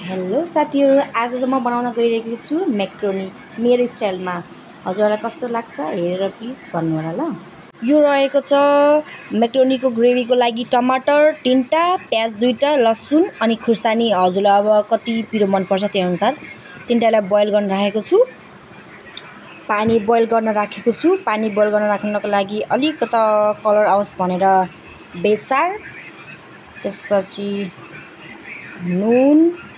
Hello साथीहरु, आज म बनाउन गइरहेको छु मैक्रोनी मेरो स्टाइलमा। हजुरलाई कस्तो लाग्छ हेरेर प्लिज भन्नु होला ल। यो रहेको छ मैक्रोनीको ग्रेभीको लागि टमाटर 3टा, प्याज 2टा, लसुन अनि खुर्सानी। हजुरलाई अब कति पिरो मन पर्छ त्यही अनुसार 3टालाई बोइल गर्न राखेको छु। पानी बोइल गर्न राखेको छु। पानी बोइल गर्न राख्नको लागि अलिकता कलर आओस् भनेर बेसार, त्यसपछि नुन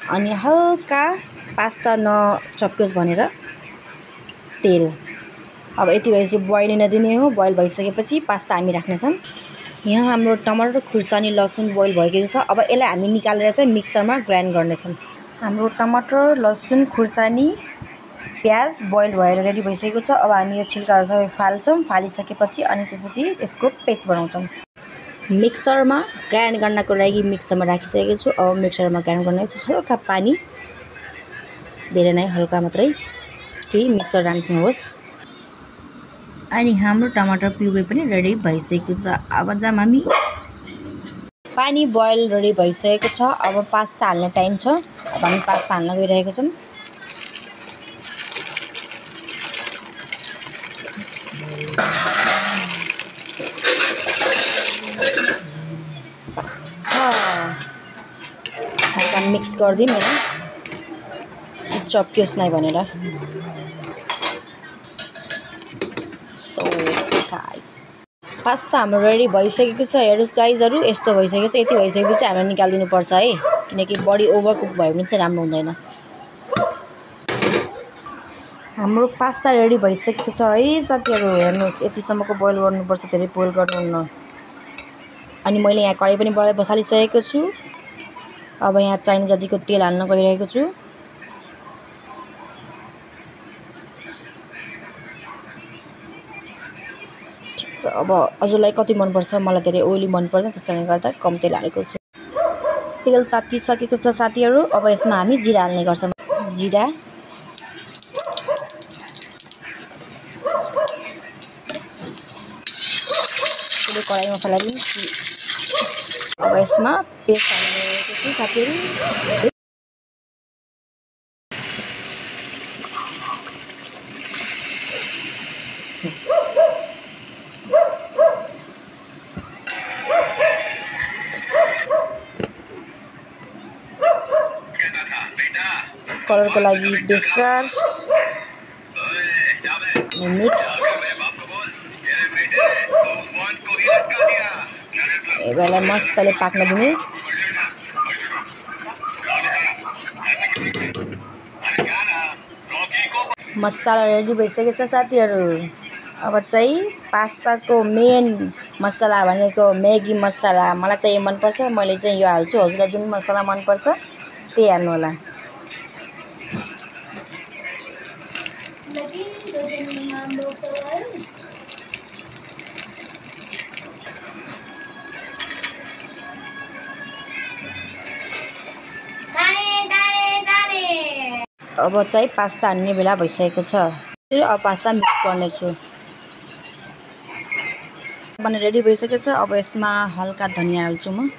अनि हल्का पास्ता नचप्कोस् भनेर तेल। अब यति भएपछि बोइल हुन दिने हो। बोइल भइसकेपछि पास्ता हामी राख्नेछौँ। यहाँ हाम्रो टमाटर, खुर्सानी, लसुन बोइल भइसकेको छ। अब यसलाई हामी निकालेर चाहिँ मिक्सरमा ग्राइन्ड गर्नेछौँ। हाम्रो टमाटर, लसुन, खुर्सानी, प्याज बोइल भएर रेडी भइसकेको छ। अब हामी यो छिल्काहरू सबै फाल्छौँ। फालिसकेपछि अनि त्यसपछि यसको पेस्ट बनाउँछौँ। मिक्सरमा ग्राइन्ड गर्नको लागि मिक्सरमा राखिसकेको छु। अब मिक्सरमा ग्राइन्ड गर्ने छ। हल्का पानी, धेरै नै हल्का मात्रै, कि मिक्सर राख्नुहोस्। अनि हाम्रो टमाटर प्युरी पनि रेडी भइसकेको छ। अब जाम हामी पानी बोइल रेडी भइसकेको छ। अब पास्ता हाल्ने टाइम छ। अब हामी पास्ता हाल्न गइरहेको छौँ। हल्का मिक्स गरिदिउँ होइन, चप्कियोस् नै भनेर। पास्ता हाम्रो रेडी भइसकेको छ। हेर्नुहोस् गाइजहरू, यस्तो भइसकेको छ। यति भइसकेपछि हामीले निकालिदिनु पर्छ है, किनकि बढी ओभरकुक भयो भने चाहिँ राम्रो हुँदैन। हाम्रो पास्ता रेडी भइसकेको छ है साथीहरू। हेर्नुहोस्, यतिसम्मको बोइल गर्नुपर्छ, धेरै बोइल गर्नुहुन्न। अनि मैले यहाँ कराई पनि बसालिसकेको छु। अब यहाँ चाहिने जतिको तेल हाल्न गइरहेको छु। ठिक छ। अब हजुरलाई कति मनपर्छ, मलाई धेरै ओइली मनपर्छ, त्यसैले गर्दा कम तेल हालेको छु। तेल तातिसकेको छ साथीहरू। अब यसमा हामी जिरा हाल्ने गर्छौँ। जिरा, कराई मसला पनि। अब यसमा पेस्ट हाल्ने छु साथीहरू। कलरको लागि बेसार, मिक्स, यसलाई मजाले पाक्न दिने। मसाला रेडी भइसकेको छ साथीहरू। अब चाहिँ पास्ताको मेन मसला भनेको मैगी मसला। मलाई चाहिँ यो मनपर्छ, मैले चाहिँ यो हाल्छु। हजुरलाई जुन मसला मनपर्छ त्यही हाल्नु होला। अब चाहिँ पास्ता हाल्ने बेला भइसकेको छ। अब पास्ता मिक्स गर्नेछु। बने रेडी भइसकेको छ। अब यसमा हल्का धनिया हाल्छु म।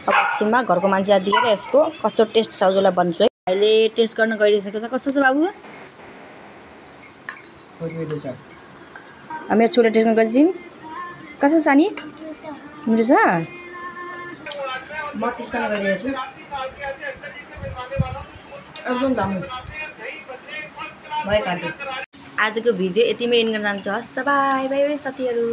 अब एकछिनमा घरको मान्छेलाई दिएर यसको कस्तो टेस्ट छ हजुरलाई भन्छु है। अहिले टेस्ट गर्न गइरहेको छ। कस्तो छ बाबु? मेरो छोरा टेस्ट गर्न गइरहेछन्। कस्तो छ नि? मिठो छ? म टेस्ट गर्न गइरहेको छु। एकदम दामी भयो। आजको भिडियो यतिमै एन्ड गर्न चाहन्छु। हस् त, बाई बाई साथीहरू।